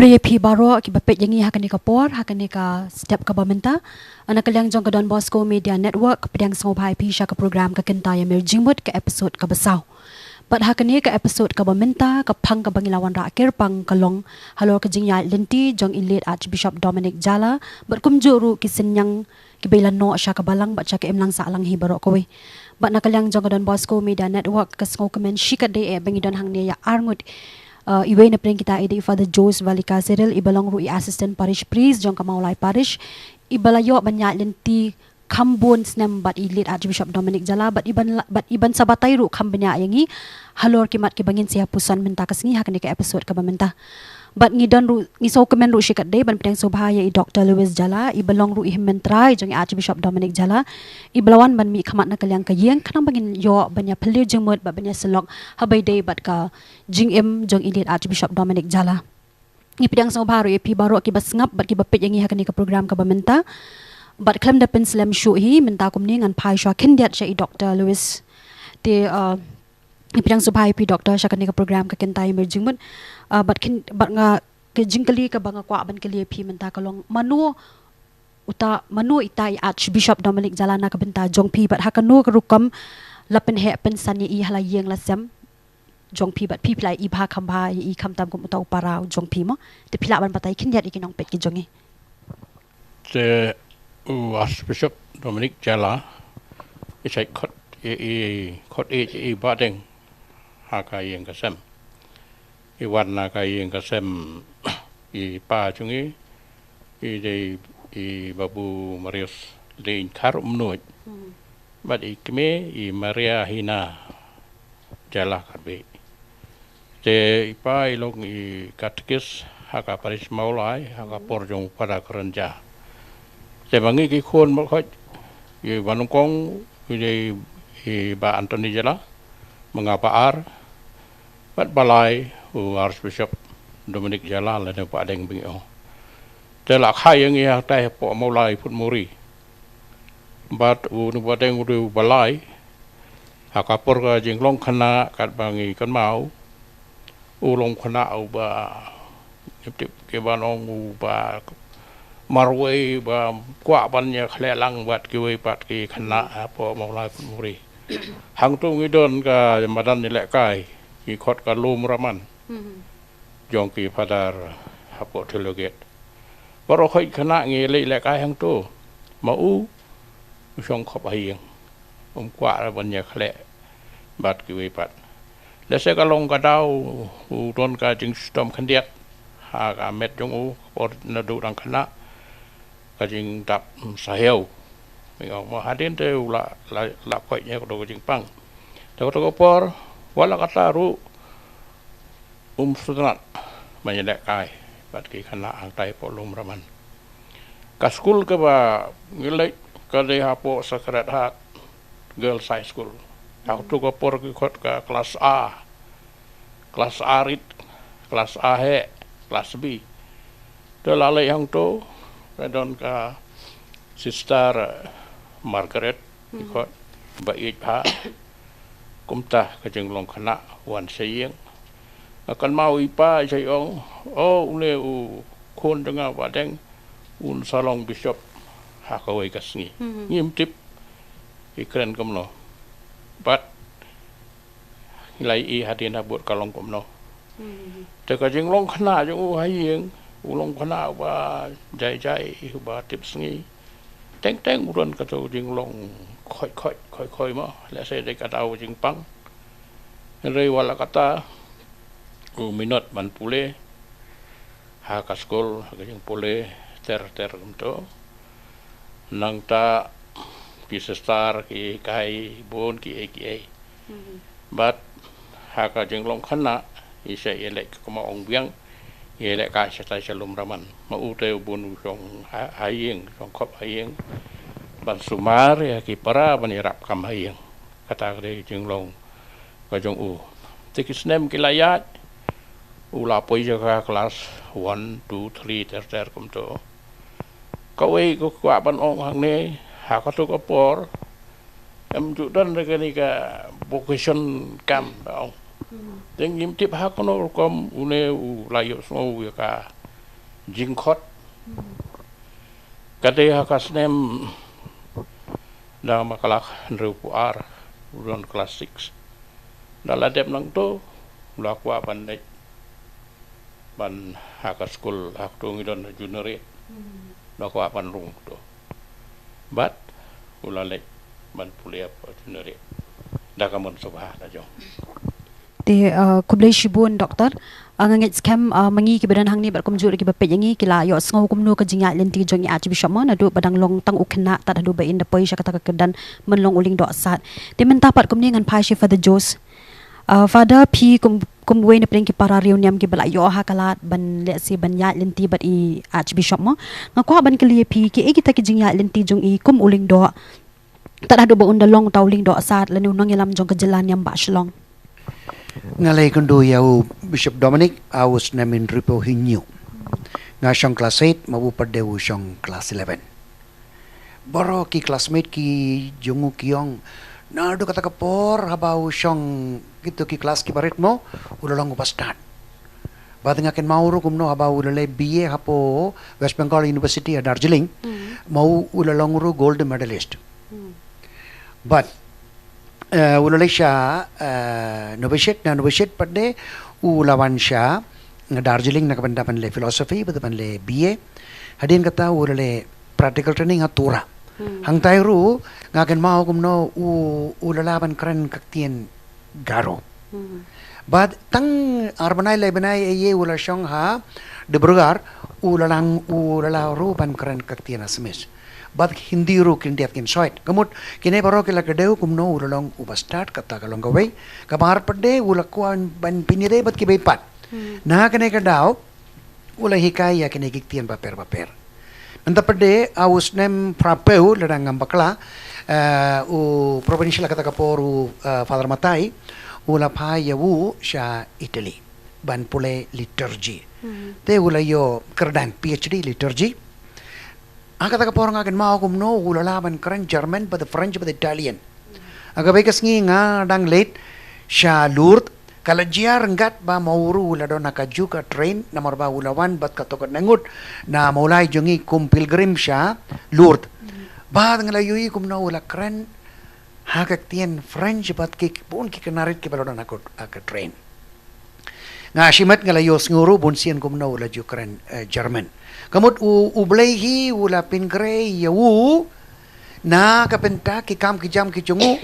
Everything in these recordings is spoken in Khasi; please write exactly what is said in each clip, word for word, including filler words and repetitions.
Khublei ïa phi baroh kiba peit ïa ngi ha kane ka por, ha kane ka step kaba mynta. Na ka liang jong ka Don Bosco Media Network, pdiang sngewbha ïa phi sha ka program Ka Kynta ïa Mir Jingmut, ka episode kaba saw. Bad ha kane ka episode kaba mynta, ka phang kaba ngi la wanrah kyrpang ka long halor ka jingïaid lynti jong i late Archbishop Dominic Jala, bad kumjuh ruh ki synñiang kiba i la noh sha ka balang bad sha ka imlang sahlang hi baroh kawei. Bad na ka liang jong ka Don Bosco Media Network, ka sngewkmen shikatdei eh ba ngi don hangne ïa arngut, uh, iwei na pdeng kita i dei i Father Jose Valika Cyril, iba long ruh i Assistant Parish Priest jong ka Mawlai Parish, iba la ïoh ban ïaid lynti kham bun snem bad i late Archbishop Dominic Jala, bad iban la-, bad iban sa batai ruh kham bniah ïa ngi halor ki mat kiba ngin sa ïa puson mynta ka sngi ha kane ka episode kaba mynta. Bad ngi don ruh, ngi sngewkmen ruh shikatdei ban pdiang sngewbha ïa i Doctor Lewis Jala, iba long ruh i hynmen trai jong i Archbishop Dominic Jala, iba la wan ban mihkhmat na ka liang ka ïing, khnang ba ngin ïoh ban ïa phylliew jingmut bad ban ïa syllok ha ba ïadei bad ka jingim jong i late Archbishop Dominic Jala. Ngi pdiang sngewbha ruh ïa phi baroh kiba sngap bad kiba peit ïa ngi ha kane ka program kaba mynta. Bad khlem da pynslem shuh hi, mynta kumne ngan phai shuwa khyndiat sha i Doctor Lewis. Te, uh, ngi pdiang sngewbha ïa phi Doctor sha kane ka program Ka Kynta ïa Mir Jingmut. Uh, bad khyn-, bad nga, ka jingkylli kaba nga kwah ban kylli ïa phi mynta ka long, mano uta, mano ita i Archbishop Dominic Jala na ka bynta jong phi, bad ha kano ka rukom la pynheh pynsan ïa i ha la ïing la sem jong phi, bad phi phi la ïohi bha kham bha ïa i khamtam kum uta u para jong phi mo? Te phi lah ban batai khyndiat ïa ki nongpeit ki jong ngi. Te u Archbishop Dominic Jala i shait khot, i, i khot ïeit ïa i Bahdeng ha ka ïing ka sem. I wan na ka ïing ka sem i pa jong i, i dei i Babu Marius Deiñ Kharumnuid. Hmm. Bad i kmie i Maria Hina Jala Kharbeih. Te i pa i long i katekis ha ka parish Mawlai ha ka por jong Father Karen Jah. Te ma ngi ki khun mut khot, i ba nyngkong i dei i Bah Anthony Jala, ma nga ba ar, bad ba lai u Archbishop Dominic Jala lane Bahdeng ba ngi ong. Te la kha ïa ngi hangtai hapoh Mawlai Phuntmuri. Bad une u Bahdeng u dei u ba lai ha ka por ka jinglong khynnah, katba ngi kynmaw, u long khynnah uba, ngi tip ki ban ong, uba marwei, ba kwah ban ïakhleh lang bad kiwei pat ki khynnah hapoh Mawlai Phuntmuri. Hangto ngi don ka madan ïalehkai, ki khot ka Lum Raman. Mhm. Jong ki Father hapoh Theologiate. Baroh khoit khynnah ngi leit lehkai hangto. Ma u, u shong khop ha ïing. Um kwah ban ïakhleh bad kiwei pat. Lehse ka long ka daw u don ka jingshitom khyndiat ha ka met jong u, ka por naduh dang khynnah, ka jingdap, mm, sahiaw. Ngi ong mo, hadien te u la, la, la koit ïa kato ka jingpang. Te kato ka por, wat la katta ruh, um sngewtynnat ban ïalehkai bad ki khynnah hangtai hapoh Lum Raman. Ka skul kaba ngi leit ka dei hapoh Sacred Heart Girls High School. Hangto ka por ki khot ka klas A, klas A rit, klas A heh, klas B. Te la leit hangto, ka don ka Sister Margaret, ki khot ba ïeit bha. Kumta ka jinglong khynnah wan sha ïing. Nga kynmaw i pa i shait ong, o, une u khun jong nga Bahdeng un sa long bishop ha kawei ka sngi. Mhm. Ngim tip i kren kumno. Bad ngi la ïohi hadien habud ka long kumno. Mhm. Te ka jinglong khynnah jong u ha ïing, u long khynnah uba jai jai, uba tip sngi. Teng teng u don kato jinglong khoit khoit, khoit khoit mo, lehse dei ka daw jingpang. Hynrei wat la katta, u minot ban pule ha ka skul, ha ka jingpule ter ter kumto. Nangta ki sister ki hikai bun kiei kiei. Mhm. Bad ha ka jinglong khynnah, i shait ïaleh, kumba ong biang, ïalehkai shatai sha Lum Raman. Ma u te u bun u shong ha, ha ïing, shong khop ha ïing ban sumar ïa ki para ban ïarap kam ha ïing. Kata ka dei jinglong ka jong u. Te ki snem ki la ïaid, u la poi sha ka klas one, two, three ter ter kumto. Kawei ka kwah ban ong hangne, ha kato ka por em ju don re kane ka vocation camp, ba ong. Hmm. Te ngim tip ha kano rukom une u la ïohsngew ïa ka jingkhot. Ka dei ha ka snem da ma ka lak hynriewphew ar, u don klas six. Da la dep nangto, u la kwah ban leit ban ha ka skul, ha ka tu ngi don junior eight. U la kwah ban rung to. Bad u la leit ban pule ha junior eight da ka mon sngewbha la jong. Te, uh, khublei shibun, Doctor. Uh, nga ngeit skhem, uh, ma ngi kiba don hangne bad kumjuh kiba peit ïa ngi ki la ïohsngew kumno ka jingïaid lynti jong i Archbishop mo, naduh ba dang long tang u khynnah tad haduh ba in da poi sha kata ka kyrdan ban long u lyngdoh sad. Te mynta pat kumne ngan phai sha Father Jose. Uh, Father, phi kum, kum uwei na pdeng ki para riewniam kiba la ïoh ha ka lad ban lehse ban ïaid lynti bad i Archbishop mo, nga kwah ban kylli ïa phi, kiei kita ki jingïaid lynti jong i kum u lyngdoh tad haduh ba un da long uta u lyngdoh sad lane u nongïalam jong ka jylla niam bah Shillong? Nga la ïakynduh ïa u Bishop Dominic ha u snem hynriewphew hynñiew. Nga shong klas eight, ma u pat de u shong klas eleven. Baroh ki classmate ki jong u ki ong, naduh kata ka por haba u shong kito ki klas kiba rit mo, u la long uba stad. Bad nga kynmaw ruh kumno haba u la leh B A hapoh West Bengal University ha Darjeeling, mo u la long ruh gold medalist. Bad, eh, u la leit sha, eh, novitiate, na novitiate pat de u la wan sha Darjeeling na ka bynta ban leh philosophy, bad ban leh B A. Hadien kata u la leh practical training ha Tura. Hangtai ruh nga kynmaw kumno u, u la lah ban kren ka ktien Garo. Bad tang ar bnai lai bnai ïa u la shong ha Dibrugarh, u la lah, u la lah ruh ban kren ka ktien Assamese. Bad Hindi ruh kin diat kin soi. Ka mut kine baroh ki la kdew kumno u la long uba stad, kata ka long kawei. Kaba ar pat de u la kwah ban pyni de bad kiba pat. Na kane ka daw u la hikai ïa kine ki ktien bapher bapher. Mynta pat de ha u snem phraphew lada ngam bakla, eh, u provincial kata ka por u, eh, Father Matai, u la phai ïa u sha Italy ban pule liturgy. Te u la ïoh kyrdan P H D liturgy. Ha kata ka por nga kynmaw kumno u la lah ban kren German bad French bad Italian. Ha kawei ka sngi nga dang leit sha Lourdes, ka la jia ryngkat ba ma u ruh u la don ha kajuh ka train, namar ba u la wan bad kato katne ngut na Mawlai jong ngi kum pilgrim sha Lourdes. Bad nga la ïohi kumno u la kren ha ka ktien French bad ki bun ki khynnah rit kiba la don ha ka, ha ka train. Nga shimet nga la ïohsngew ruh bun sien kumno u la ju kren, eh, German. Ka mut u, U Blei hi u la pynkhreh ïa u na ka bynta ki kam ki jam ki jong u,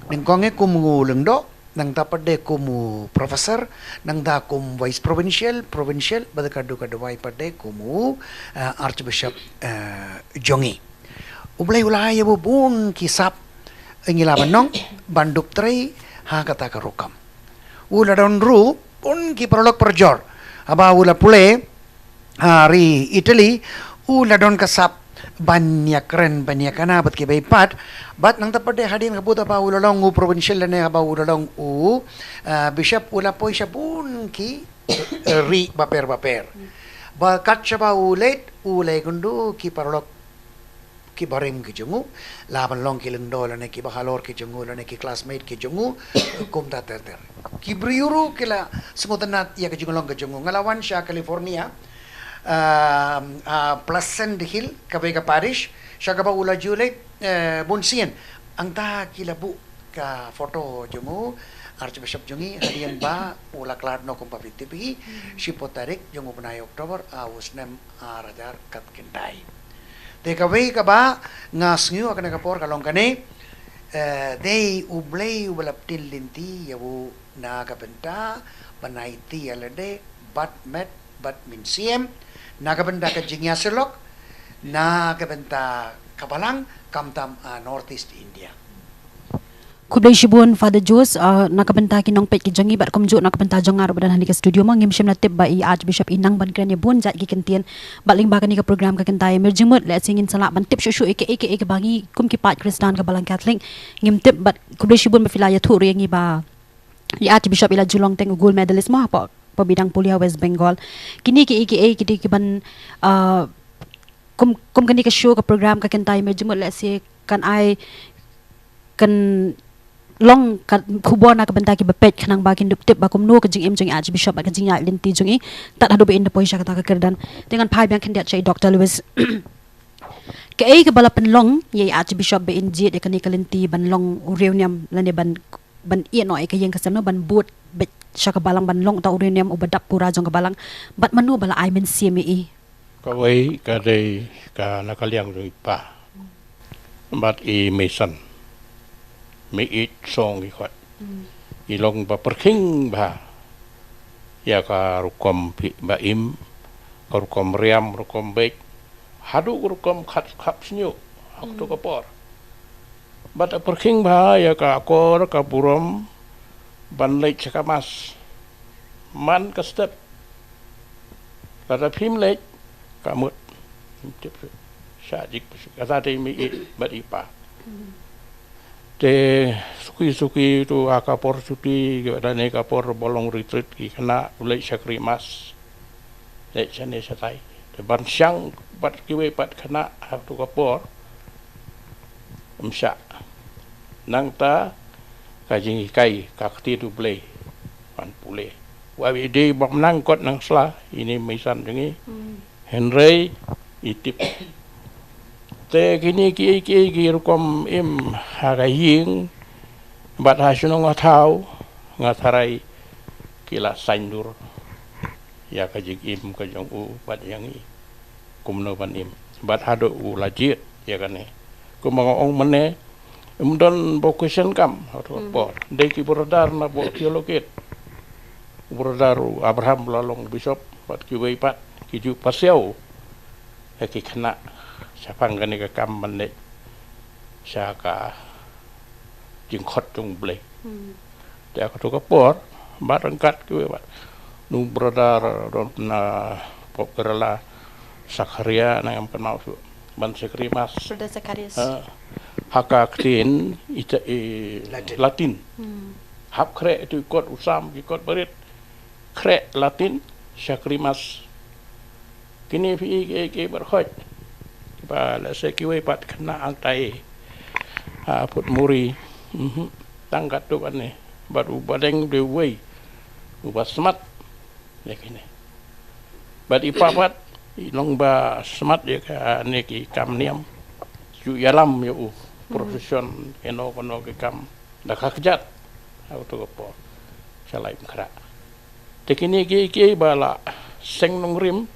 nyngkong eh kum u lyngdoh, nangta pat de kum u professor, nangta kum vice provincial, provincial, bad ka dei ka duwai pat de kum u, eh, Archbishop, eh, jong ngi. U Blei u la ai ïa u bun ki sap, ngi lah ban ong, ban dup trei ha kata ka rukom. U la don ruh bun ki paralok parajor. Haba u la pule ha ri Italy, u la don ka sap ban ïakren, ban ïakana bad kiba pat. Bad nangta pat de hadien ka bud haba u la long u provincial lane haba u la long u, ah, bishop, u la poi sha bun ki, eh, ri bapher bapher. Bad kat shaba u leit, u la ïakynduh ki paralok kiba rim ki jong u, lah ban long ki lyngdoh lane kiba halor ki jong u lane ki classmate ki jong u, kumta ter ter. Ki briew ruh ki la sngewtynnat ïa ka jinglong ka jong u. Nga la wan sha California, ah, ah, Pleasant Hill, kawei ka parish, sha kaba u la ju leit, eh, bun sien. Hangta ki la buh ka photo jong u Archbishop jong ngi, hadien ba u la khlad noh kumba phi tip hi, shiphew tarik jong u bnai October, ha u snem ar hajar khatkhyndai. Te kawei kaba nga sngew ha kane ka por ka long kane, eh, dei U Blei uba la pynlynti ïa u na ka bynta ban aiti ïa lade bad met bad mynsiem, na ka bynta ka jingïasyllok, na ka bynta ka balang, khamtam ha North East India. Khublei shibun Father Jose, ah, na ka bynta ki nongpeit ki jong ngi bad kumjuh na ka bynta jong nga ruh ba don hangne ha studio mo, ngim shym la tip ba i Archbishop i nang ban kren ïa bun jait ki kyntien bad lyngba kane ka program Ka Kynta Ïa Mir Jingmut, lehse ngin sa lah ban tip shuh shuh ïa kaei kaei kaba ngi kum ki paid Khristan ka balang Katholik ngim tip. Bad khublei shibun ba phi la ïathuh ruh ïa ngi ba i Archbishop i la ju long teng u gold medalist mo hapoh, hapoh bynta pule ha West Bengal. Kine kiei kiei ki dei kiban, ah, kum, kum kane ka show, ka program Ka Kynta Ïa Mir Jingmut, lehse kan ai, kan, long ka khubor na ka bynta ki bapej khnang ba kin dup tip ba kumno ka jingim jong i Archbishop bad ka jingïaid lynti jong i tad haduh ba in da poi sha kata ka kyrdan. Te ngan phai biang khyndiat sha i Doctor Lewis. Kaei kaba la pynlong ïa i Archbishop ba in jied ïa kane ka lynti ban long u riewniam lane ban ban ïeh noh ïa ka ïing ka sem noh ban bud beit sha ka balang ban long uta u riewniam uba dap pura jong ka balang bad mano ba la ai mynsiem ïa i? Kawei ka dei ka na ka liang jong i pa bad i meisan, meiit song i khot. I long ba pyrkhing bha ïa ka rukom phi ba im, ka rukom riam, rukom beit, haduh ka rukom khat khap sñiuh ha kato ka por. Bad pyrkhing bha ïa ka akor ka burom ban leit sha ka mass man ka step. Lada phim leit ka mut. Tip sha jik kata te meiit bad i pa. Te suki suki tu ha ka por suti ki lane ka por ba long retreat ki khynnah u leit shakri mass. Leit shane shatai. Te ban shang bad kiwei pat khynnah ha tu ka por. Ym shah. Nangta ka jinghikai ka ktien U Blei ban pule. Wa wi dei bym nang kot nang sla ine meisan jong ngi. Hynrei i tip. Te kine kiei kiei ki rukom im ha ka ïing bad ha shnong ha thaw nga tharai ki la saiñdur ïa ka jingim ka jong u bad ïa ngi kumno ban im bad haduh u la jied ïa kane. Kumba nga ong mynne ym don ba u question kam ha tu ka por. Dei ki brother na ba u theologate. Brother u Abraham la long bishop bad kiwei pat ki ju pasiaw ïa ki khynnah shaphang kane ka kam ban leit sha ka jingkhot jong U Blei. Te ha kato ka por bad ryngkat kiwei bad nu brother don na pop Kerala Sakharia nangam kynmaw shuh ban shakri mass. Brother Zacharias. Ha ka ktien i Latin. Hap khreh itu i kot u Sam ki kot barit. Khreh Latin shakri mass. Kine phi i ki i ki barkhot. Ba la se kiwei pat khynnah angtai. Ha put muri. Tang kat tu bad ne bad u badeng de wei. U ba smat. Ne kine bad i pa pat i long ba smat ïa ka ne ki kam niam. Ju ïalam ïa u profession eno kono ki kam da ka kjat. Ha uto ka por shalai mkra. Te kine ki ki ba la seng nongrim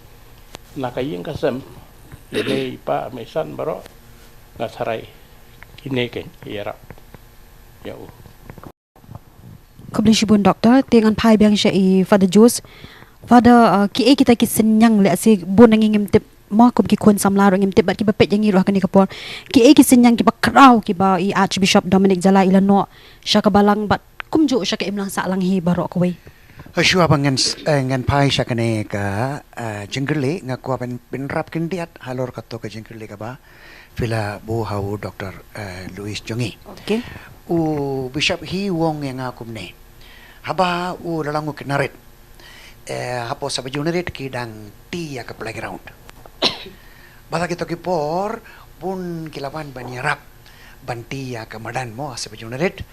na ka ïing ka sem. Ine i pa meisan baroh nga tharai kine ki ïarap ïa u. Khublei shibun doctor, te ngan phai biang sha i Father Jules. Father, uh, kiei kita ki synñiang lehse bun na ngi ngim tip mo kum ki khun samla ruh ngim tip bad kiba peit ïa ngi ruh ha kane ka por. Kiei ki synñiang kiba khraw kiba i Archbishop Dominic Jalai i la noh sha ka balang bad kumjuh sha ka imlang sahlang hi baroh kawei. Shuwa ba ngan s- eh, ngan phai sha kane ka eh, jingkylli nga kwah ban pynrap khyndiat halor kato ka jingkylli kaba phi la buh ha u doctor eh, Louis jong ngi. Okay. U Bishop hi u ong ïa nga kumne. Haba u la long u khynnah rit. Eh, hapoh Sabha Junior Rit ki dang ti ïa ka playground. Bad ha kito ki por bun ki la wan ban ïarap ban ti ïa ka madan mo ha Sabha Junior Rit.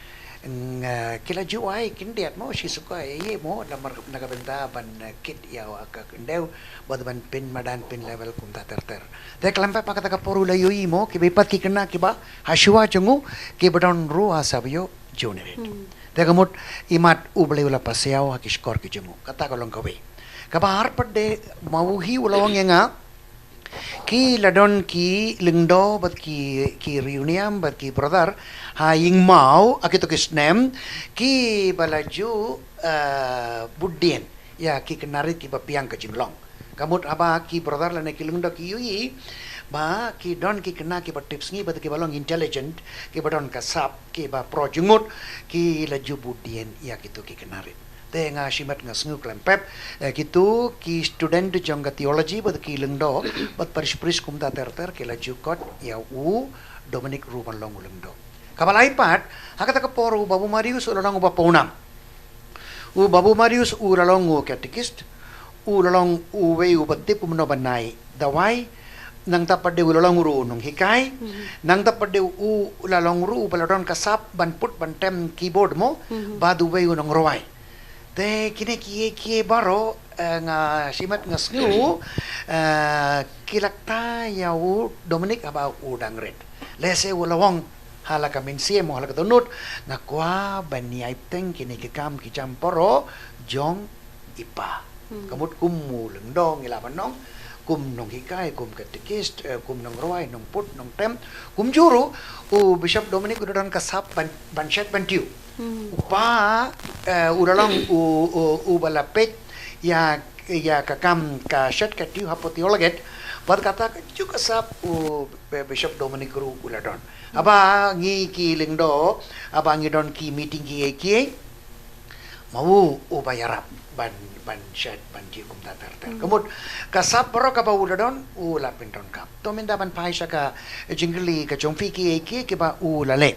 Ng, eh, ki la ju ai khyndiat mo shi suka ïa mo namar na ka bynta ban eh, kit ïa ka khyndew bad ban pyn madan pyn level kumta ter ter. Te khlem pep ha kata ka por u la ïohi mo kiba i pat ki khynnah kiba ha shuwa jong u kiba don ruh ha Sabha Junior Rit. Te ka mut i mat U Blei u la pasiaw ha ki shkor ki jong u. Kata ka long kawei. Kaba ar pat de ma u hi u la ong ïa nga ki la don ki lyngdoh bad ki ki riewniam bad ki brother ha ïing maw ha kito ki snem kiba la ju eh, bud dien ïa ki khynnah rit kiba biang ka jinglong. Ka mut haba ki brother lane ki lyngdoh ki ïohi ba ki don ki khynnah kiba tipsngi bad kiba long intelligent kiba don ka sap kiba pro jngut ki la ju bud dien ïa kito ki khynnah rit. Te nga shimet nga sngew khlem pep eh, kito ki student jong ka theology bad ki lyngdoh bad parish priest kumta ter ter ki la ju kot ïa u Dominic ruh ban long u lyngdoh. Kaba lai pat ha kata ka por u Babu Marius u la long uba pawnam. U Babu Marius u la long u catechist, u la long uwei uba tip kumno ban ai dawai, Nangta pat de u la long ruh u nonghikai. Nangta pat de u la long ruh u ba la don ka sap ban put ban tem keyboard mo, bad uwei u nongrwai. Te kine ki, ki baroh, eh, nga shimet nga sngew, eh, ki la kta ïa u Dominic haba u dang rit. Lehse u la ong ha la ka mynsiem mo ha la ka dohnud, nga kwah ban ïai bteng kine ki kam ki jam baroh jong i pa. Ka mut kum u lyngdoh ngi lah ban ong, kum nonghikai, kum katekist, eh, kum nongrwai, nongput, nongtem, kumjuh ruh u Bishop Dominic u la don ka sap ban, ban shet ban tiew. U pa, eh, u la long u, u, u ba la peit ïa, ïa ka kam ka shet ka tiew hapoh Theologate. Bad kata kajuh ka sap u, eh, Bishop Dominic ruh u la don. Haba ngi ki lyngdoh, haba ngi don ki meeting kiei kiei, ma u u ba ïarap ban, ban shet ban tiew kumta ter ter. Ka mut ka sap baroh kaba u la don u la pyndonkam. To mynta ban phai sha ka jingkylli ka jong phi, kiei kiei kiba u la leh.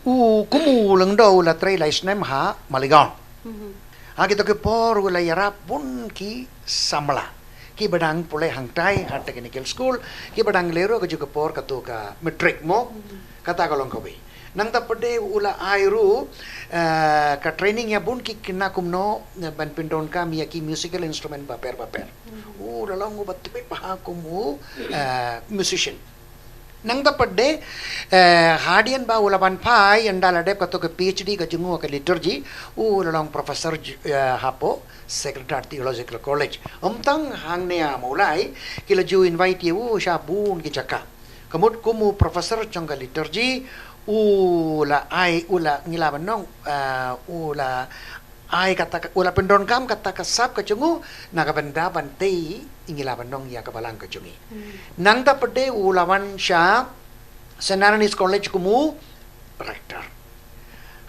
U kum u lyngdoh u la trei lai snem ha Maligaon. Ha kito ki por u la ïarap bun ki samla kiba dang pule hangtai ha technical school, kiba dang leh ruh kajuh ka por kato ka matric mo. Kata ka long kawei. Nangta pat de u la ai ruh, eh, ka training ïa bun ki khynnah kumno, eh, ban pyndonkam ïa ki musical instrument bapher bapher. U la long u ba tip bha kum u, eh, musician. Nangta pat de, eh, hadien ba u la ban phai ynda la dep kato ka PhD ka jong u ha ka liturgy, u la long professor j-, eh, hapoh Sacred Heart Theological College. Ym tang hangne ha Mawlai, ki la ju invite ïa u sha bun ki jaka. Ka mut kum u professor jong ka liturgy, u la ai, u la, ngi lah ban ong, eh, u la ai kata ka, u la pyndonkam kata ka sap ka jong u na ka bynta ban tei, ngi lah ban ong, ïa ka balang ka jong ngi. Nangta pat de u la wan sha Saint Anthony's College kum u rector.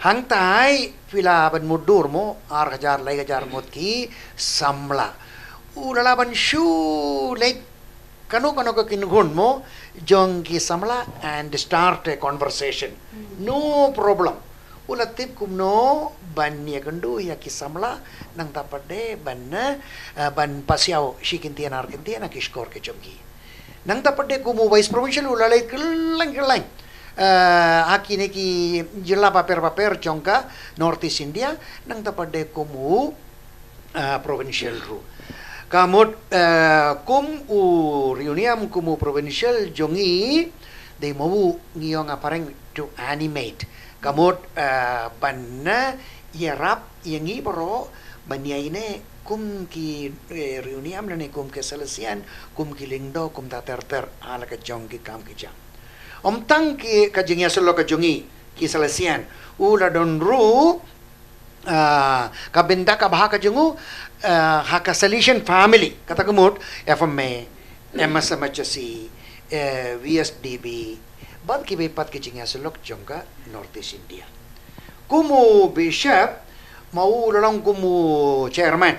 Hangtai phi lah ban mutdur mo, ar hajar, lai hajar ngut ki samla. U la lah ban shu leit kano kano ka kynhun mo jong ki samla and start a conversation. No problem. U la tip kumno ban ïakynduh ïa ki samla, nangta pat de ban, eh, ban pasiaw shi kyntien ar kyntien ha ki shkor ki jong ki. Nangta pat de kum u vice provincial u la leit kylleng kylleng, eh, ha kine ki jylla bapher bapher jong ka North East India, nangta pat de kum u ah, provincial ruh. Ka mut, eh, kum u riewniam kum u provincial jong ngi, dei ma u ngi ong ha phareng to animate. Ka mut, eh, ban ïarap ïa ngi baroh ban ïaineh kum ki, eh, riewniam lane kum ki Salesian, kum ki lyngdoh, kumta ter ter ha la ka jong ki kam ki jam. Ym tang ki ka jingïasyllok ka jong ngi ki Salesian, u la don ruh ah, ka bynta ka bha ka jong u, ah, ha ka Salesian family, kata ka mut, F M A, M S M H S C, eh, V S D B, bad kiwei pat ki jingïasyllok jong ka North East India. Kum u bishop, ma u la long kum u chairman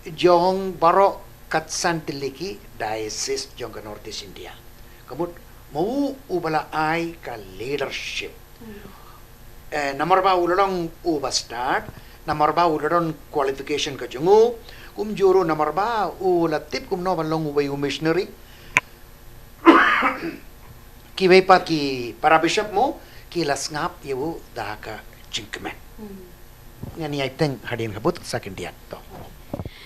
jong baroh katsan tylli ki diocese jong ka North East India. Ka mut, ma u u ba la ai ka leadership. Eh, namar ba u la long u bastard, namar ba u la don qualification ka jong u, kumjuh ruh namar ba u la tip kumno ban long uwei u missionary. Kiwei pat ki para bishop mo, ki la sngap ïa u da ka jingkmen. Ngan ïai bteng hadien habud sa khyndiat to.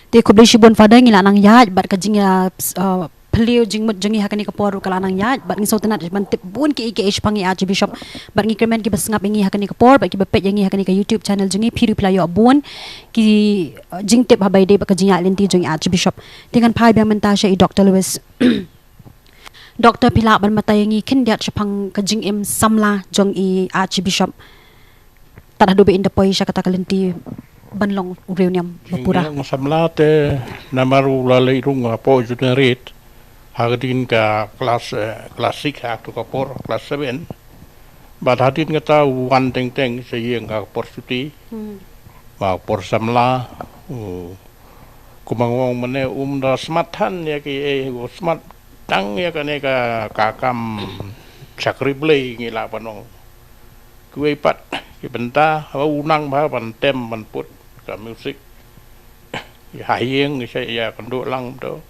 Te khublei shibun Father, ngi la nang ïaid bad ka jingïa, uh, phylliew jingmut jong ngi ha kane ka por ruh ka la nang ïaid, bad ngi sngewtynnat ban tip bun kiei kiei shaphang i Archbishop. Bad ngi kyrmen kiba sngap ïa ngi ha kane ka por, bad kiba peit ïa ngi ha kane ka YouTube channel jong ngi, phi ruh phi la ïoh bun ki, uh, jingtip haba ïadei bad ka jingïaid lynti jong i Archbishop. Te ngan phai biang mynta sha i Doctor Lewis. Doctor, phi lah ban batai ïa ngi khyndiat shaphang ka jingim samla jong i Archbishop tad haduh ba in da poi sha kata ka lynti ban long u riewniam bapura. Jingim samla te namar u la leit rung hapoh Junior Eight, hadien ka class, eh, class six ha tu ka por class seven. Bad hadien kata u wan teng teng sha ïing ha ka por shuti. Hmm. Ba ka por samla, u, kumba nga ong mynne um da smat than ïa kiei, u smat tang ïa kane ka, ka kam shakri Blei ngi lah ban ong. Kiwei pat ki bynta, haba u nang bha ban tem ban put ka music. Ïa ha ïing ngi sa ïakynduh lang to.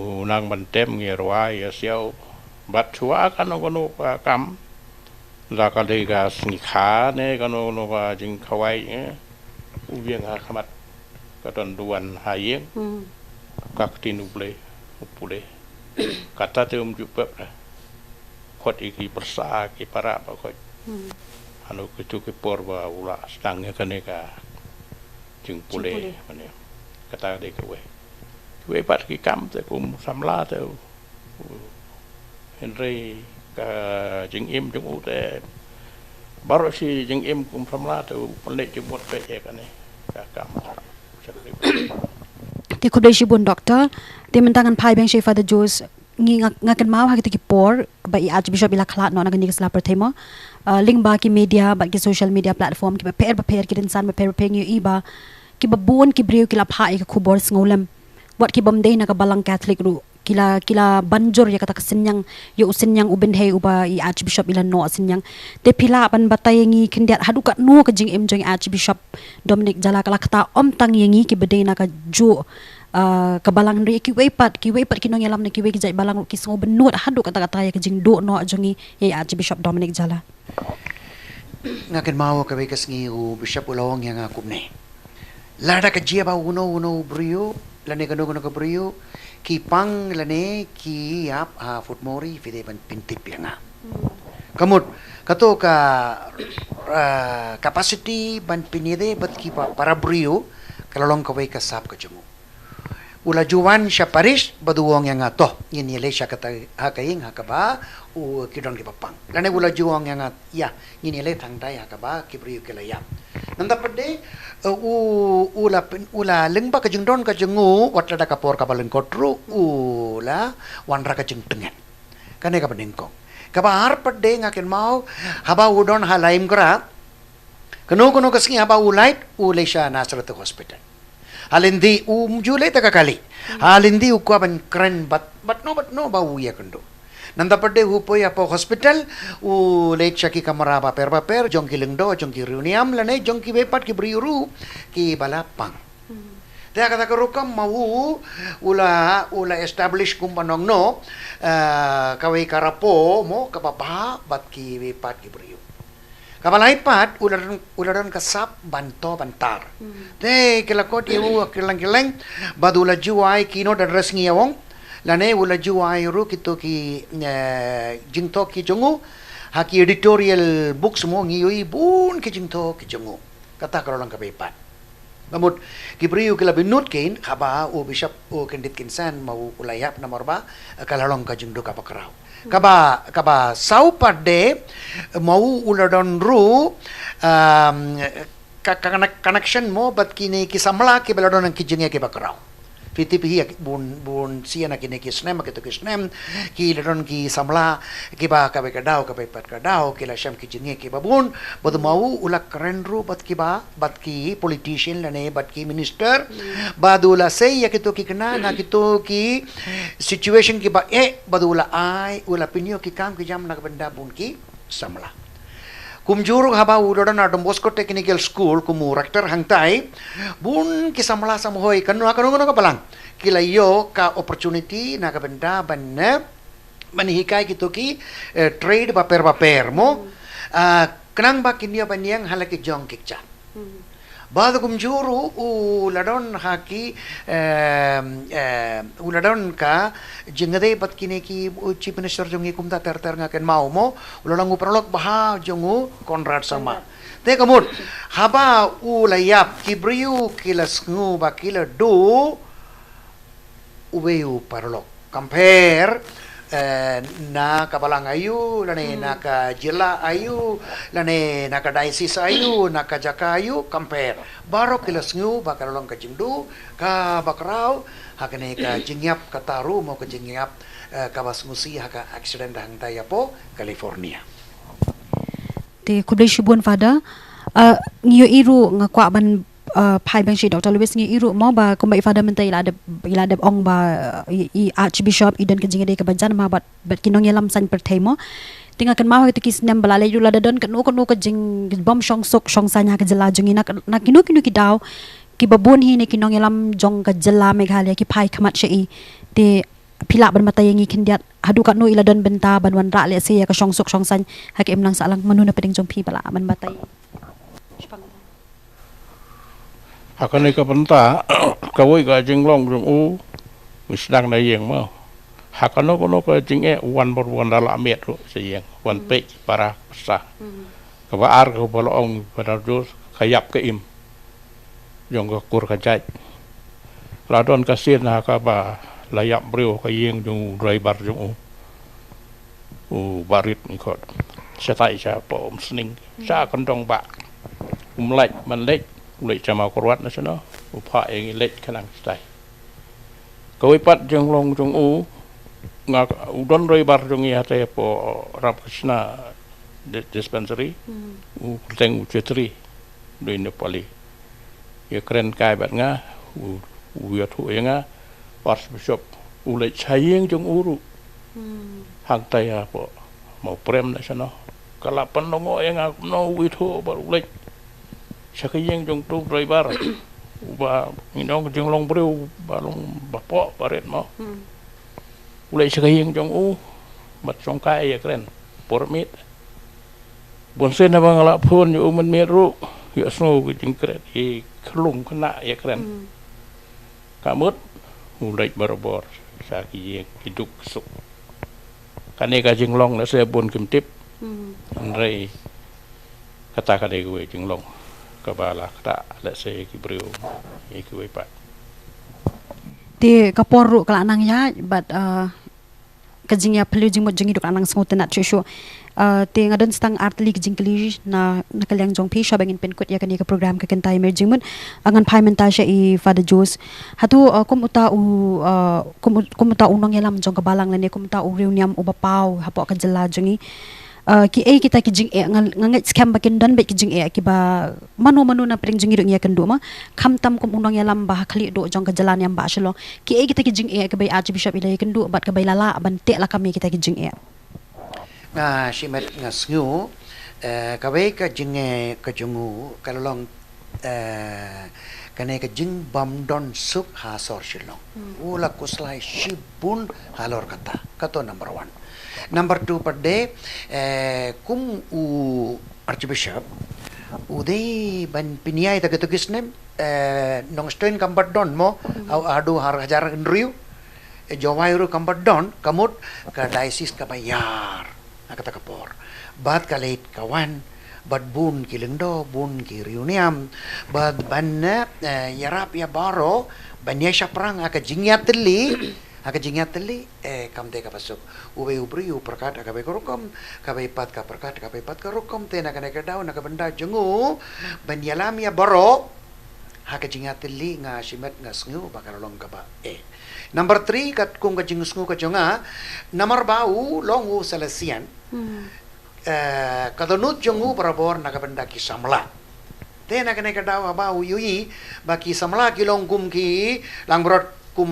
U nang ban tem ngi rwai ïa siaw. Bad shuwa kano kano ka kam, la ka dei ka sngi kha ne kano kano ka jingkhawai, eh, u ïeng ha khmat, ka don duwan ha ïing. Hmm. Ka ktien U Blei, U Pule. Kata te um ju pep ne. Khot i ki pyrsa ki para ba khot. Hmm. Hano kitu ki por ba u la sdang ïa kane ka jingpule. Jingpule. Mane. Kata dei kawei. Kiwei pat ki kam te kum samla te u, u, hynrei ka jingim jong u te baroh shi jingim kum samla te u pynleit jingmut peit ïa kane ka kam. Te khublei shibun, Doctor. Te mynta ngan phai biang sha i Father Jose, ngi nga, nga kynmaw ha kita ki por ba i Archbishop i la khlad noh na kane ka sla pyrthei mo. Uh, lyngba ki media bad ki social media platform kiba pher ba pher, ki rynsan ba pher ba pher, ngi ïohi ba kiba bun ki briew ki la phah ïa ka khubor sngewlem. Wat ki bym dei na ka Balang Catholic ruh, ki la, ki la ban jur ïa kata ka synñiang, ïa u synñiang u bynhei uba i Archbishop i la noh synñiang. Te phi lah ban batai ïa ngi khyndiat haduh katno ka jingim jong i Archbishop Dominic Jala ka la ktah ym tang ïa ngi kiba dei na kajuh, uh, ka balang, hynrei kiwei pat, kiwei pat ki nongïalam na kiwei ki jait balang ruh ki sngewbynnud haduh katta katta ïa ka jingduh noh jong i ïa i Archbishop Dominic Jala. Nga kynmaw kawei ka sngi u Bishop u la ong ïa nga kumne. Lada ka jia ba uno uno u briew lane kano kano ka briew ki pang lane ki ïap ha Phutmori, phi dei ban pyntip ïa nga. Hmm. Ka mut, kato ka, uh, capacity ban pynïadei bad ki pa-, para briew ka la long kawei ka sap ka jong u. U la ju wan sha parish bad u ong ïa nga, to, ngin ïaleit sha kata, ha ka ïing ha kaba u, ki don kiba pang. Lane u la ju ong ïa nga, ïa, ngin ïaleit hangtai ha kaba ki briew ki la ïap. Nangta pat de, uh, u, u la pyn-, u la lyngba ka jingdon ka jong u, wat lada ka por kaba lyngkot ruh, u la wanrah ka jingtngen. Kane kaba nyngkong. Kaba ar pat de nga kynmaw, haba u don ha Laitumkhrah, kano kano ka sngi haba u lait, u leit sha Nazareth Hospital. Ha lynti um ju leit da ka kali. Ha lynti u kwah ban kren bad, bad no, bad no ba u ïakynduh. Nangta pat de u poi hapoh hospital, u leit sha ki kamra bapher bapher, jong ki lyngdoh, jong ki riewniam, lane jong kiwei pat ki briew ruh kiba la pang. Hmm. Te ha kata ka rukom ma u, u la, u la establish kumba nongno, eh, kawei ka rapport mo, kaba bha bad kiwei pat ki briew. Kaba lai pat, u la don, u la don ka sap ban toh ban tar. Hmm. Te ki la khot ïa u ha kylleng kylleng, bad u la ju ai keynote address ngi ong, lane u la ju ai ruh kito ki, eh, jingthoh ki jong u, ha ki editorial books mo, ngi ïohi bun ki jingthoh ki jong u. Kata ka la long kaba ïapat. Ka mut, ki briew ki la bynnud kein, haba u Bishop u kyndit kynsan ma u, u la ïap namar ba ka la long ka jingduh kaba khraw. Kaba, kaba saw pat de, ma u u la don ruh, um, ka, ka connect-, connection mo bad kine ki samla kiba la don ki jingeh kiba khraw. Phi tip hi, bun, bun sien ha kine ki snem, ha kito ki snem, ki la don ki samla kiba kawei ka daw, kawei pat ka daw, ki la shem ki jingeh kiba bun, bad ma u u la kren ruh bad kiba, bad ki politician lane bad ki minister, bad u la sei ïa kito ki kynna na kito ki situation kiba eh, bad u la ai, u la pynïoh ki kam ki jam na ka bynta bun ki samla. Kumjuh ruh haba u la don ha Don Bosco Technical School kum u rector hangtai, bun ki samla samhoi kano kano kano ka balang ki la ïoh ka opportunity na ka bynta ban, eh, ban hikai kito ki, eh, trade bapher bapher mo. Ah, khnang ba kin ïoh ban ïeng ha la ki jong ki kjat. Hmm. Bad kumjuh ruh u la don ha ki, eh, eh, u la don ka jingïadei bad kine ki, u Chief Minister jong ngi kumta ter ter nga kynmaw mo, u la long u paralok bha jong u Conrad Sangma. Conrad. Te ka mut, haba u la ïap ki briew ki la sngew ba ki la duh uwei u paralok. Compare, eh, na ka balang aïu, lane na ka jylla aïu, lane na ka diocese aïu, na ka jaka aïu, compare. Baroh ki la sngew ba ka la long ka jingduh kaba khraw ha kane ka jingïap kata ruh mo, ka jingïap, eh, kaba sngewsih ha ka accident hangtai hapoh California. Te khublei shibun Father. Ah, ngi ïohi ruh, nga kwah ban, ah, phai biang sha i Doctor Lewis, ngi ïohi ruh mo ba kumba i Father mynta i la dep, i la dep ong ba, ah, i, i Archbishop i don ka jingïadei kaba jan ma bad, bad ki nongïalam saiñ pyrthei mo. Te nga kynmaw ha kito ki snem ba la leit ruh lada don kano kano ka jingbym shongsuk shongsaiñ ha ka jylla jong ngi na, na kino kino ki daw, kiba bun hi ne ki nongïalam jong ka jylla Meghalaya ki phai khmat sha i. Te phi lah ban batai ïa ngi khyndiat haduh katno i la don bynta ban wanrah lehse ïa ka shongsuk shongsaiñ ha ka imlang sahlang, mano na pdeng jong phi ba lah ban batai? Ha kane ka bynta kawei ka jinglong jong u, u sdang na ïing mo. Ha kano kano ka jingeh u wan bor wan da la miet ruh sha ïing, wan peit para psa. Kaba ar kaba la ong Father Joseph, ka ïap ka im jong ka kur ka jait. La don ka sien ha kaba la ïap briew ka ïing jong u driver jong u, u Barit ni khot. Shatai sha po um sning sha kandong ba um leit man leit, u leit sha ma kurwat na shano, u pha ïa ngi leit khnang shatai. Kawei pat jinglong jong u, nga u don driver jong ngi hate po Ramakrishna di- dispensary, u kyrteng u Chetri, dei Nepali. Ïa kren kai bad nga, u u ïathuh ïa nga, Archbishop u leit sha ïing jong u ruh. Hangta ïa po Mawprem na shano. Ka la pynlong ïa nga kumno u ïathuh ba u leit sha ka ïing jong tu driver. Uba ngi nong jinglong briew ba long ba po ba rit mo. U leit sha ka ïing jong u bad shong kai ïa kren por miet. Bun sien haba nga la phone ïa u mynmiet ruh, ïohsngew ki jingkren, ki khlung khynnah ïa kren. Ka mut u leit barabor sha ki ïing ki duk ki suk. Kane ka jinglong lehse bun kim tip. Hynrei kata ka dei kawei jinglong kaba la ktah lehse ïa ki briew, ïa kiwei pat. Te ka por ruh ka la nang ïaid bad, uh, ka jingïaphylliew jingmut jong ngi duk la nang sngewtynnat shuh shuh. Uh, te nga don tang ar tylli ki jingkylli na na ka liang jong phi shwa ba ngin pynkut ïa kane ka program Ka Kynta Ïa Mir Jingmut. Uh, ngan phai mynta sha i Father Joseph. Hato, uh, kum uta u, uh, kum, u- kum uta u nongïalam jong ka balang lane kum uta u riewniam uba paw hapoh ka jylla jong ngi. Uh, kiei kita ki jingeh, nga nga ngeit skhem ba kin don bad ki jingeh kiba mano mano na pdeng jong ngi ruh ngi ïakynduh ma. Khamtam kum u nongïalam ba ha khlieh duh jong ka jylla niam ba Shillong. Kiei kita ki jingeh kiba i Archbishop i la ïakynduh bad kiba i la lah ban teh lakam ïa kita ki jingeh? Nga shimet nga sngew, eh, kawei ka jingeh ka jong u ka la long, eh, kane ka jingbym don suk ha sor Shillong. U la khuslai shibun halor kata. Kato number one. Number two pat de, eh, kum u Archbishop u dei ban pynïaid ta kato ki snem, eh, Nongstoiñ kam pat don mo, ha- haduh ar hajar hynriew. Eh, Jowai ruh kam pat don, ka mut ka diocese kaba ïar ha kata ka por. Bad ka leit ka wan bad bun ki lyngdoh, bun ki riewniam, bad ban, eh, ïarap ïa baroh ban ïashaphrang ha ka jingïatylli, ha ka jingïatylli, eh, kam dei kaba suk. Uwei u briew u pyrkhat ha kawei ka rukom, kawei pat ka pyrkhat ha kawei pat ka rukom. Te na kane ka daw na ka bynta jong u ban ïalam ïa baroh ha ka jingïatylli, nga shimet nga sngew ba ka la long kaba eh. Number three, katkum ka jingsngew ka jong nga, namar ba u long u Salesian, eh, ka dohnud jong u barabor na ka bynta ki samla. Te na kane ka daw haba u ïohi ba ki samla ki long kum ki langbrot, kum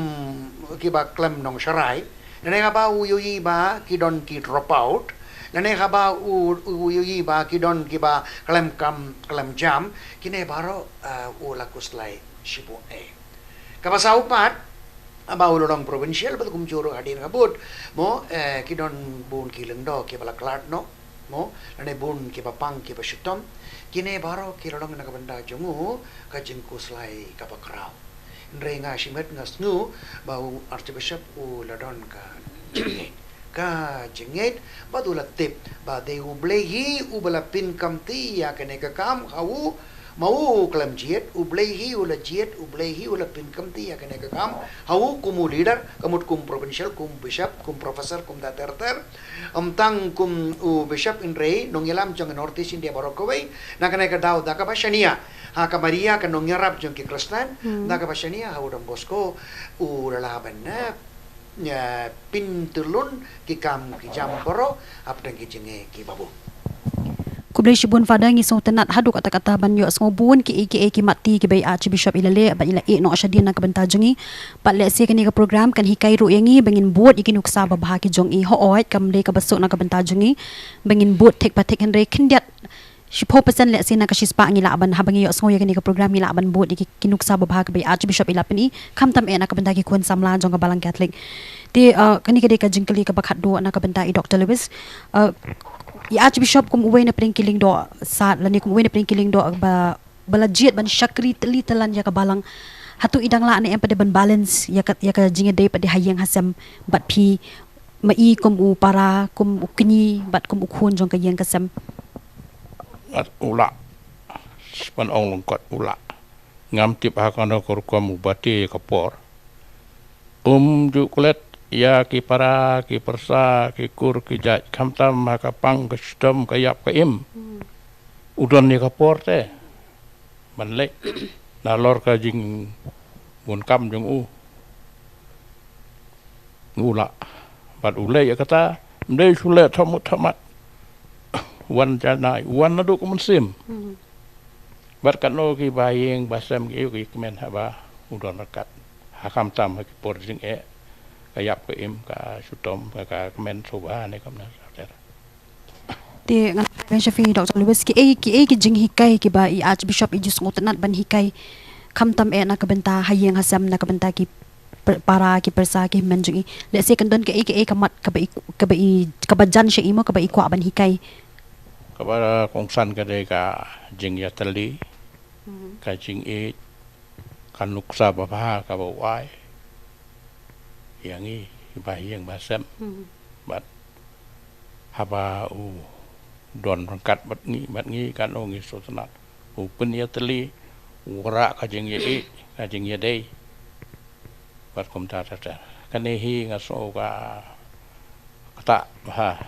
kiba khlem nongsharai. Lane haba u ïohi ba ki don ki drop out. Lane haba u u ïohi ba ki don kiba khlem kam khlem jam. Kine baroh, eh, u la khuslai shibun eh. Kaba saw pat, haba u la long provincial bad kumjuh ruh hadien ka bud mo, eh, ki don bun ki lyngdoh kiba la khlad noh mo, lane bun kiba pang kiba shitom. Kine baroh ki la long na ka bynta jong u ka jingkhuslai kaba khraw. Hynrei nga shimet nga sngew ba u Archbishop u la don ka jingngeit, ka jingngeit bad u la tip ba dei U Blei hi uba la pynkhamti ïa kane ka kam ha u. Ma u khlem jied, U Blei hi u la jied, U Blei hi u la pynkhamti ïa kane ka kam ha u kum u leader, ka mut kum provincial, kum bishop, kum professor, kum da ter ter. Ym tang kum u bishop hynrei nongïalam jong ka North East India baroh kawei. Na kane ka daw da kaba shaniah ha ka Maria ka nongïarap jong ki Khristan, da kaba shaniah ha u Don Bosco u la lah ban, eh, ïa, pyntyllun ki kam ki jam baroh hapdeng ki jingeh kiba bun. Khublei shibun Father, ngi sngewtynnat haduh katta katta ban ïohsngew bun kiei kiei ki matti kiba i Archbishop i la leh bad i la ïeh noh shadien na ka bynta jong ngi. Bad lehse kane ka program kan hikai ruh ïa ngi ba ngin bud ïa ki nuksa babha ki jong i, hooid kam dei kaba suk na ka bynta jong ngi ba ngin bud thik pa thik, hynrei khyndiat shiphew percent lehse na ka shispah ngi lah ban, haba ngi ïohsngew ïa kane ka program ngi lah ban bud ïa ki, ki nuksa babha kiba i Archbishop i la pyni, khamtam eh na ka bynta ki khun samla jong ka Balang Katholik. Te, uh, kane ka dei ka jingkylli kaba khatduh na ka bynta i Doctor Lewis. Uh, i Archbishop kum uwei na pdeng ki lyngdoh sad lane kum uwei na pdeng ki lyngdoh ba, ba la jied ban shakri tylli tylan ïa ka balang. Hato i dang lah ne em pat de ban balance ïa ka, ïa ka jingïadei pat de ha ïing ha sem bad phi, ma i kum u para, kum u kñi bad kum u khun jong ka ïing ka sem? Ngat u lah. Span ong lyngkot u lah. Ngam tip ha kano ka rukom u bati ka por. Um ju klet ïa ki para, ki pyrsa, ki kur, ki jait, khamtam ha ka pang, ka shitom, ka ïap, ka im. U don ïa ka por te ban leh nalor ka jingbun kam jong u. U lah. Bad u leh ïa kata, ym dei shu leh thomut thomat. Wan janai, wan naduh ka mynsiem. Bad katno ki ba ïing ba sem ki ïoh ki kmen haba u don ryngkat. Ha khamtam ha ki por jingeh, ka ïap ka im, ka shitom, ka, ka kmen sngewbha ne kumne. Te ngan, Shafi, Doctor Lewis, ki ei, ki ei ki jinghikai kiba i Archbishop i ju sngewtynnat ban hikai, khamtam eh na ka bynta ha ïing ha sem, na ka bynta ki per-, para, ki pyrsa, ki hynmen jong i? Let's say kan don ki ei, ki ei ka mat kaba i, kaba i, kaba jan sha i mo, kaba i kwah ban hikai. Kaba kongsan ka dei ka jingïatylli, ka jingïeit, ka nuksa babha kaba u ai ïa ngi ba ïing ba sem. Bad haba u don ryngkat bad ngi, bad ngi katno ngi sngewtynnat. U pynïatylli, u wanrah ka jingïeit, ka jingïadei. Bad kumta ter ter. Kane hi nga sngew ka ktah bha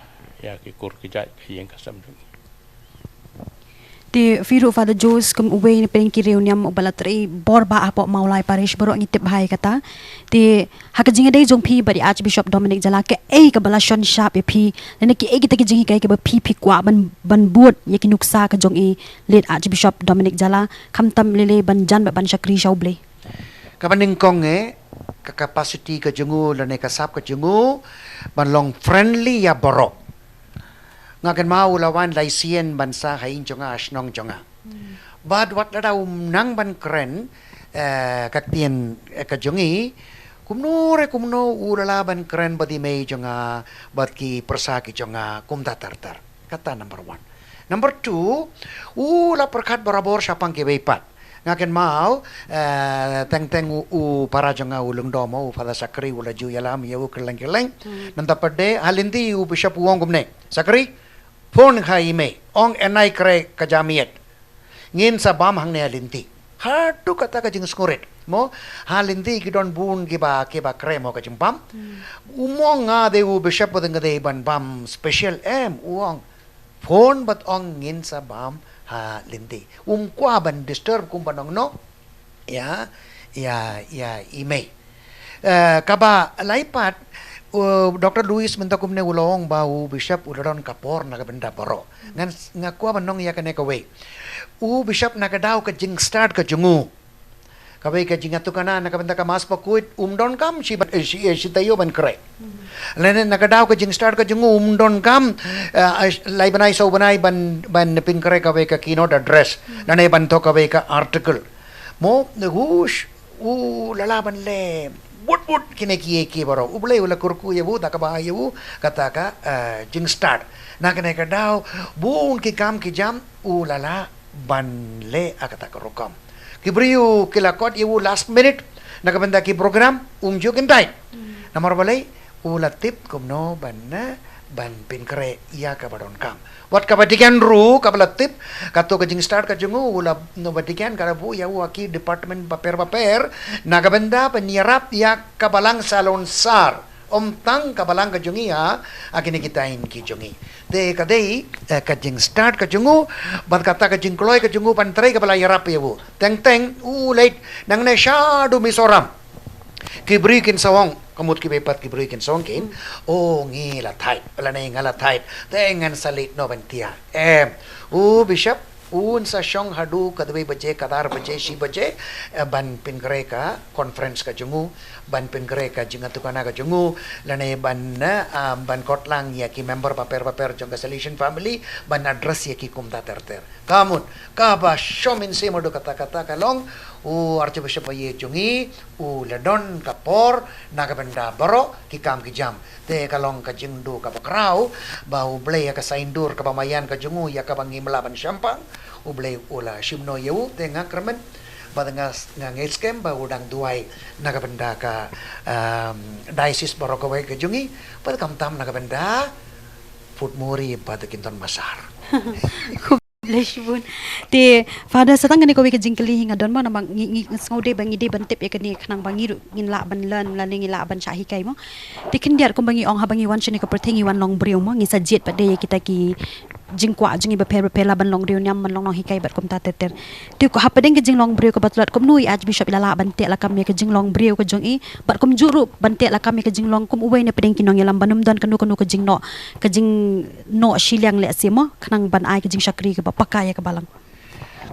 ïa ki kur ki jait ka ïing ka sem jong ngi. Te phi ruh Father Jose kum uwei na pdeng ki riewniam uba la trei bor bha hapoh Mawlai Parish, baroh ngi tip bha ïa kata. Te ha ka jingïadei jong phi bad i Archbishop Dominic Jala, kaei kaba la shon shap ïa phi, lane kiei kita ki jinghikai kiba phi, phi kwah ban, ban bud ïa ki nuksa ka jong i late Archbishop Dominic Jala, khamtam lei lei ban jan bad ban shakri sha U Blei? Kaba nyngkong eh, ka capacity ka jong u lane ka sap ka jong u ban long friendly ïa baroh. Nga kynmaw u la wan lai sien ban sah ha ïing jong nga, ha shnong jong nga. Bad wat lada um nang ban kren, eh, ka ktien, eh, ka jong i, kumno re kumno u la lah ban kren bad i mei jong nga, bad ki pyrsa ki jong nga, kumta ter ter. Kata number one. Number two, u la pyrkhat barabor shaphang kiwei pat. Nga kynmaw, eh, teng teng u, u para jong nga u lyngdoh mo, u Father Sakri, u la ju ïalam ïa u kylleng kylleng. Nangta pat de, ha lynti u Bishop u ong kumne: Sakri, phone ha i mei, ong, "Anai kre ka jamiat. Ngin sa bam hangne ha lynti." Haduh kata ka jingsngewrit. Mo, ha lynti ki don bun kiba, kiba kre mo ka jingbam. Um ong nga dei u Bishop bad nga dei ban bam special, em, u ong. Phone bad ong, "Ngin sa bam ha lynti." Um kwah ban disturb kum ban ong noh ïa, ïa, ïa i mei. Eh, kaba lai pat, uh, Doctor Lewis mynta kumne u la ong ba u Bishop u la don ka por na ka bynta baroh. Ngan, nga kwah ban ong ïa kane kawei. U Bishop na ka daw ka jingstad ka jong u, kawei ka jingïatukana na ka bynta ka Mass Bakhuid, um donkam shi ban, eh, shi, eh, shi taïew ban kre. Lane na ka daw ka jingstad ka jong u, um donkam, eh, lai bnai saw bnai ban, ban pynkre kawei ka keynote address. Lane ban thoh kawei ka article. Mo, ne hush, u la lah ban leh bud bud kine kiei kiei baroh. U Blei u la kyrkhu ïa u, da kaba ïa u kata ka, eh, jingstad. Na kane ka daw, bun ki kam ki jam u la lah ban leh ha kata ka rukom. Ki briew ki la kot ïa u last minute na ka bynta ki program, um ju kyntait. Namar balei? U la tip kumno ban, eh, ban pynkre ïa kaba donkam. Wat kaba deacon ruh kaba la tip, kato ka jingstad ka jong u, u la, no, ba deacon ka la buh ïa u ha ki department bapher bapher na ka bynta ban ïarap ïa ka balang salonsar. Ym tang ka balang ka jong i, ha, ha kine ki thaiñ ki jong i. Te ka dei, eh, ka jingstad ka jong u, bad kata ka jingkloi ka jong u ban trei kaba la ïarap ïa u. Teng teng u leit nangne shaduh Mizoram. Ki briew kin sa ong, ka mut kiwei pat ki briew kin sa ong kin, "Oh, ngi la thait, lane nga la thait, te ngan sa leit noh ban thiah." Em, u Bishop un sa shong haduh ka dwei baje, ka dar baje, shi baje, eh, ban pynkhreh ka conference ka jong u, ban pynkhreh ka jingïatukana ka jong u, lane ban, eh, ah, ban kot lang ïa ki member bapher bapher jong ka Salesian family, ban address ïa ki kumta ter ter. Ka mut, kaba shong mynsiem haduh katta katta ka long, U Archbishop ba ïeit jong ngi u la don ka por na ka bynta baroh ki kam ki jam. Te ka long ka jingduh kaba khraw ba U Blei ha ka saindur kaba maïan ka jong u ïa kaba ngim lah ban shemphang, U Blei u la shim noh ïa u. Te nga kyrmen bad nga, nga ngeit skhem ba u dang duwai na ka bynta ka, um, diocese baroh kawei ka jong ngi, bad khamtam na ka bynta Port Moresby bad Kynton Massar. Khublei shibun. Te Father, sa tang kane kawei ka jingkylli hi nga don mo, namar ngi, ngi sngew dei ba ngi dei ban tip ïa kane khnang ba ngi ruh ngin lah ban learn lane ngi lah ban shah hikai mo. Te khyndiat kumba ngi ong haba ngi wan shane ka pyrthei ngi wan long briew mo, ngi sa jied pat de ïa kita ki jingkwah jong ngi bapher bapher, lah ban long riewniam, ban long nonghikai bad kumta ter ter. Te ko hapdeng ka jinglong briew kaba tlot, kumno i Archbishop i la lah ban teh lakam ïa ka jinglong briew ka jong i, bad kumjuh ruh ban teh lakam ïa ka jinglong kum uwei na pdeng ki nongïalam, ban ym don kano kano ka jingnoh, ka jingnoh shiliang lehse mo, khnang ban ai ka jingshakri kaba paka ïa ka balang.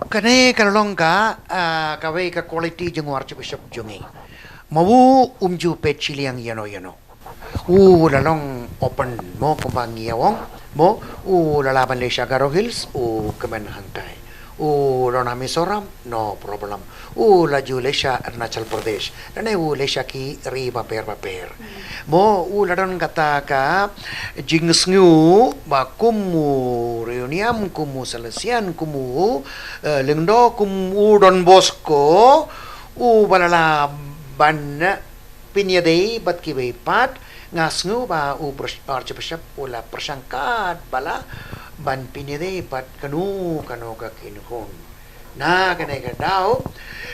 Kane ka long ka, ah, kawei ka quality jong u Archbishop jong i. Ma u um ju peit shiliang ïano ïano. U la long open mo, kumba ngi ïa ong mo, u la lah ban leit sha Garo Hills, u kmen hangtai. U don ha Mizoram, no problem. U la ju leit sha Arunachal Pradesh, lane u leit sha ki ri bapher bapher. Mo u la don kata ka jingsngew ba kum u riewniam, kum u Salesian, kum u, eh, Lyngdoh, kum u Don Bosco, u ba la lah ban pynïadei bad kiwei pat. Nga sngew ba u Archbishop u la pyrshang katba lah ban pynïadei bad kano kano ka kynhun. Na kane ka daw,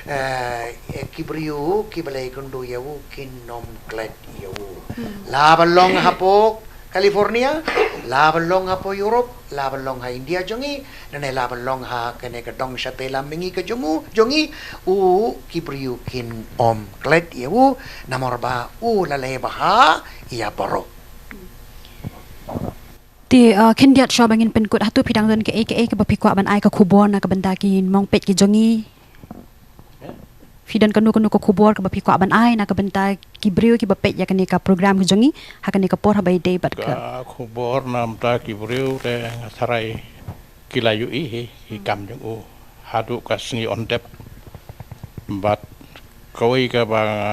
eh, ki briew kiba la ïakynduh ïa u kin ym klet ïa u. Hmm. Lah ban long hapoh California, lah ban long hapoh Europe, lah ban long ha India jong i, lane lah ban long ha kane ka dong shatei lam mihngi ka jong u, jong i, u ki briew kin ym klet ïa u, namar ba u la leh bha ïa baroh. Te, uh, khyndiat shuwa ba ngin pynkut, hato phi dang don kaei kaei kaba phi kwah ban ai ka khubor na ka bynta ki nongpeit ki jong i? Phi don kano kano ka khubor kaba phi kwah ban ai na ka bynta ki briew kiba peit ïa kane ka program ka jong i ha kane ka por haba ïadei bad ka, ka khubor na ka bynta ki briew te nga tharai ki la ïohi hi, hi kam jong u haduh ka sngi Ynthep. Bad kawei kaba nga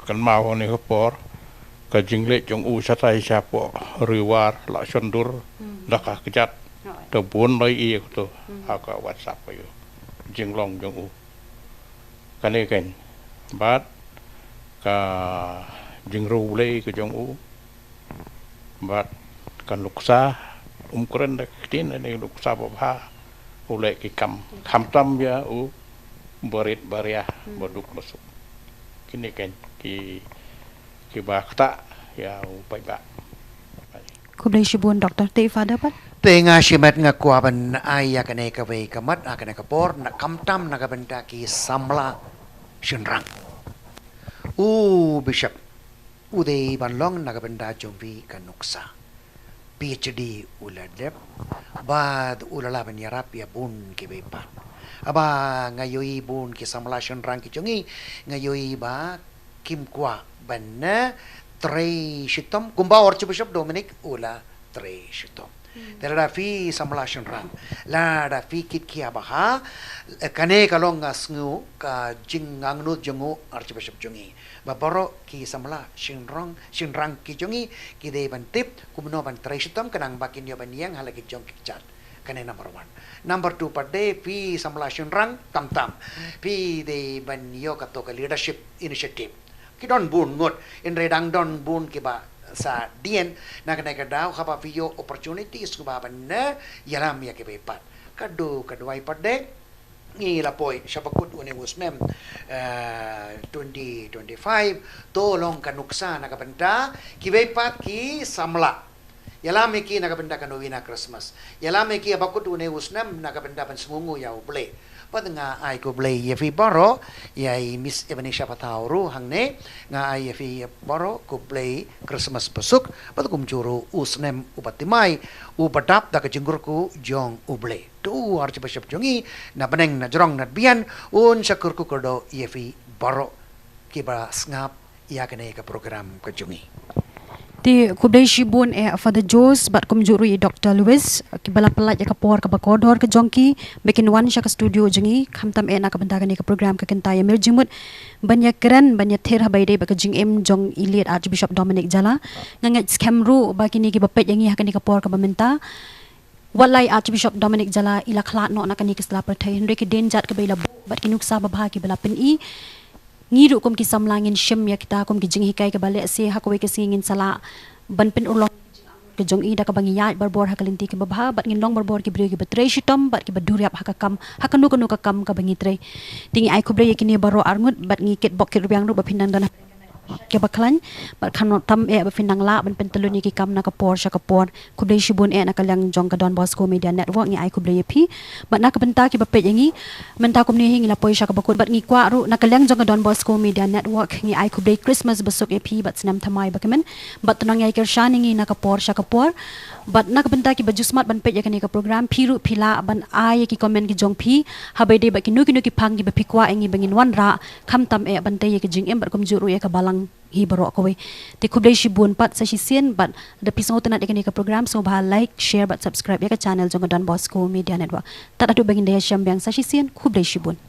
kynmaw ha kane ka por, ka jingleit jong u shatai shapoh Ri War, la shon dur da ka kjat, te bun la ïohi ïa u to ha ka WhatsApp ka ïoh jinglong jong u. Kane keiñ, bad ka jingriewblei ka jong u, bad ka nuksa, um kren da ka ktien, ne nuksa babha, u leh ki kam, khamtam ïa u barit baria, baduk basuk. Kine keiñ ki, kiba ktah ïa u paidbah. Khublei shibun Doctor. Te i Father pat? Te nga shimet nga kwah ban ai ïa kane kawei ka mat ha kane ka por, na khamtam na ka bynta ki samla shynrang. U Bishop u dei ban long na ka bynta jong phi ka nuksa. PhD u la dep, bad u la lah ban ïarap ïa bun kiwei pat. Haba nga ïohi bun ki samla shynrang ki jong i, nga ïohi ba kim kwah ban, eh, trei shitom, kumba u Archbishop Dominic u la trei shitom. Hmm. Te lada phi samla shynrang, lada phi kit khia bha, eh, kane ka long nga sngew ka jingangnud jong u Archbishop jong i. Ba baroh ki samla shynrang, shynrang ki jong i, ki dei ban tip kumno ban trei shitom khnang ba kin ïoh ban ïeng ha la ki jong ki kjat. Kane number one. Number two pat de, phi samla shynrang khamtam, phi dei ban ïoh kato ka leadership initiative. Ki don bun ngut, hynrei dang don bun kiba sa dien, na kane ka daw haba phi ïoh opportunity shuwa ban, eh, ïalam ïa kiwei pat. Ka dei ka duwai pat de, ngi la poi sha bakut une u snem, eh, twenty twenty-five, to long ka nuksa na ka bynta kiwei pat ki samla. Ïalam ïa ki na ka bynta ka Novena Christmas. Ïalam ïa ki ha bakut une u snem na ka bynta ban sngewnguh ïa U Blei. Bad nga ai khublei ïa phi baroh, ïa i Miss Ebenezer Pathaw ruh hangne, nga ai ïa phi baroh khublei Christmas basuk, bad kumjuh ruh u snem uba thymmai, uba dap da ka jingkyrkhu jong U Blei. To u Archbishop jong i, na bneng na jrong na tbian, un sa kyrkhu kyrdoh ïa phi baroh kiba sngap ïa kane ka program ka jong i. Te khublei shibun eh Father Jose bad kumjuh ruh i Doctor Lewis, kiba la pynlait ïa ka por kaba kordor ka jong ki ba kin wan sha ka studio jong ngi, khamtam eh na ka bynta kane ka program Ka Kynta ïa Mir Jingmut, ban ïakren, ban ïathir haba ïadei bad ka jingim jong i late Archbishop Dominic Jala. Nga ngeit skhem ruh ba kine kiba peit ïa ngi ha kane ka por kaba mynta, wat la i Archbishop Dominic Jala i la khlad noh na kane ka sla pyrthei, hynrei ki dienjat kiba i la buh bad ki nuksa babha kiba la pyni, ngi ruh kum ki samla ngin shim ïa kita kum ki jinghikai kaba lehse ha kawei ka sngi ngin sa lah ban pynurlong ka jong i da kaba ngi ïaid barabor ha ka lynti kaba bha bad ngin long barabor ki briew kiba trei shitom bad kiba duriap ha ka kam, ha kano kano ka kam kaba ngi trei. Te ngi ai khublei ïa kine baroh arngut bad ngi kitbok kitrwiang ruh ba phin nang don ha kaba khlaiñ bad khamtam eh ba phin nang lah ban pyntyllun ïa ki kam na ka por sha ka por. Khublei shibun eh na ka liang jong ka Don Bosco Media Network, ngi ai khublei ïa phi. Bad na ka bynta kiba peit ïa ngi, mynta kumne hi ngi la poi sha kaba kut bad ngi kwah ruh na ka liang jong ka Don Bosco Media Network ngi ai khublei Christmas basuk ïa phi bad snem thymmai ba kmen. Bad to nang ïai kyrshan ïa ngi na ka por sha ka por. Bad na ka bynta kiba ju smat ban peit ïa kane ka program, phi ruh phi lah ban ai ïa ki comment ki jong phi haba ïadei bad kino kino ki phang kiba phi kwah ïa ngi ba ngin wanrah, khamtam eh ban tei ïa ka jingim bad kumjuh ruh ïa ka balang hi baroh kawei. Te khublei shibun pat sa shisien bad da phi sngewtynnat ïa kane ka program, sngewbha like, share bad subscribe ïa ka channel jong ka Don Bosco Media Network. Tad haduh ba ngin da ïashem biang sa shisien, khublei shibun.